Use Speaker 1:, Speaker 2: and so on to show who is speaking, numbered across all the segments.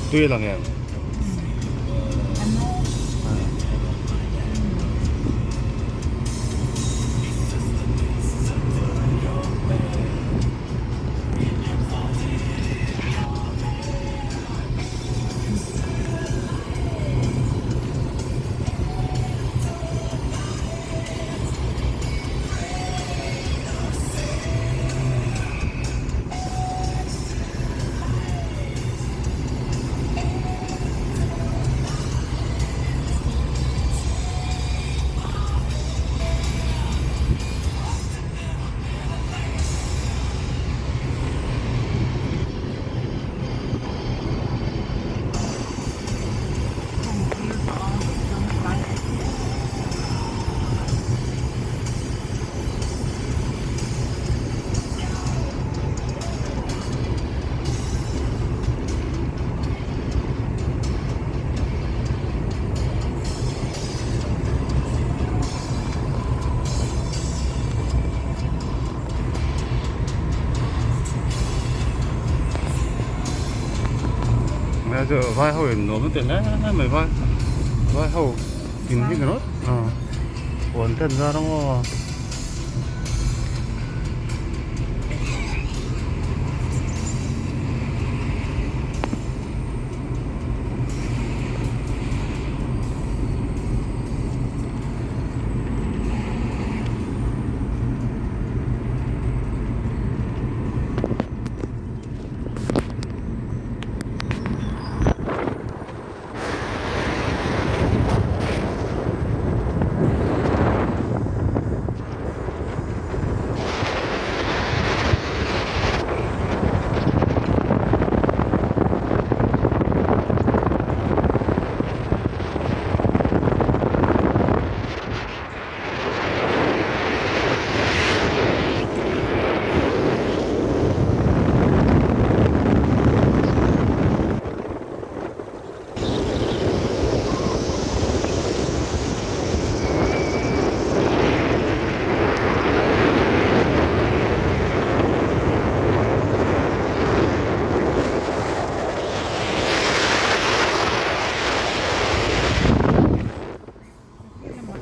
Speaker 1: Tui a lang em? Vai ho in nuam an ti hle mai vai vai ho in hi ni rawt huan te an zar ang aw.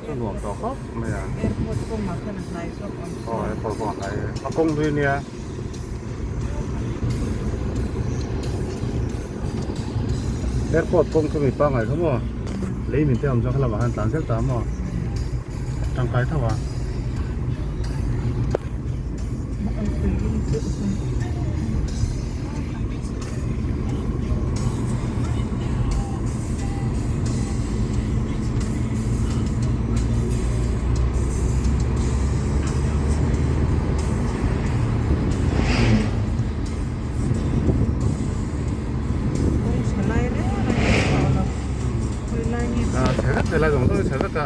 Speaker 1: Chu nuam tawh khawp mai a.
Speaker 2: Airport kawngah khan a hnai zawk ang chu.
Speaker 1: Aw airport kawngah a hnai a kawng hlui nia. Airport kawng chu mi pangngai kha maw lei min te awm chuan khalamah khan tlan zel ta maw tangkai tho a. Chhe vek a chhe vek a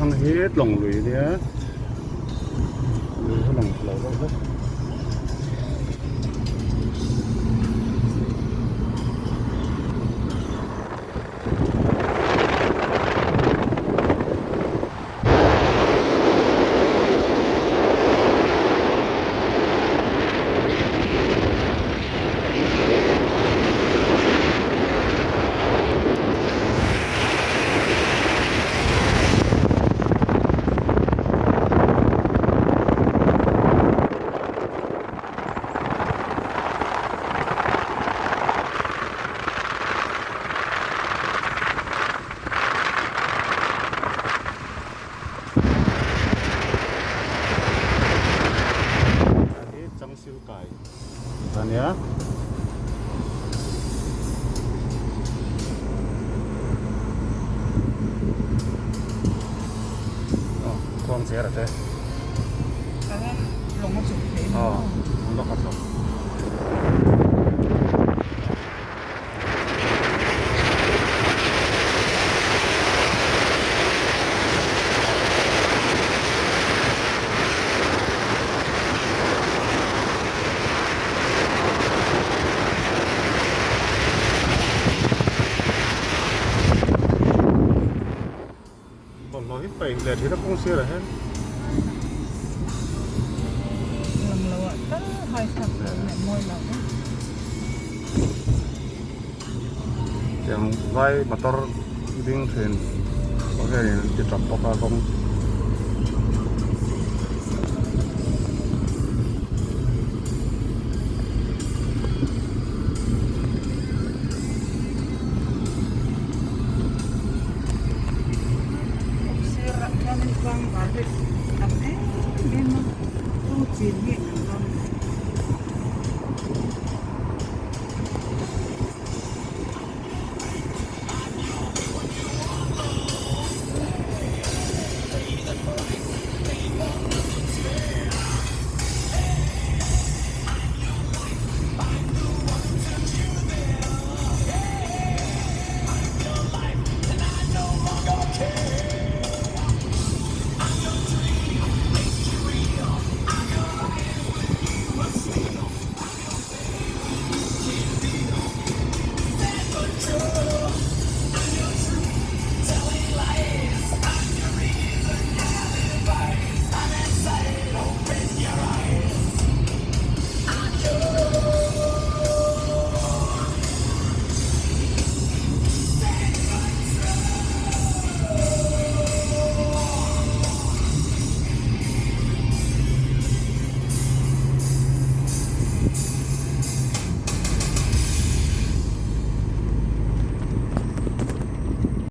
Speaker 1: Thang hi tlawng lui a nia lui hi lang thla lo deuh hlek. A nia. cher a te.
Speaker 2: Tah hian lawng a chawp theih a ni maw?
Speaker 1: Aw lawng a chawp. Bawlhhlawh hi paih leh thin a kawng sirah hian.
Speaker 2: Lang lo ah tal hai thlak tur leh mawi lo e.
Speaker 1: Tiang vai motor ding thin pawh hianin an ti tap bawk a kawng.
Speaker 2: Sirah hianin tlangval hi tam em em a kawng chin hi.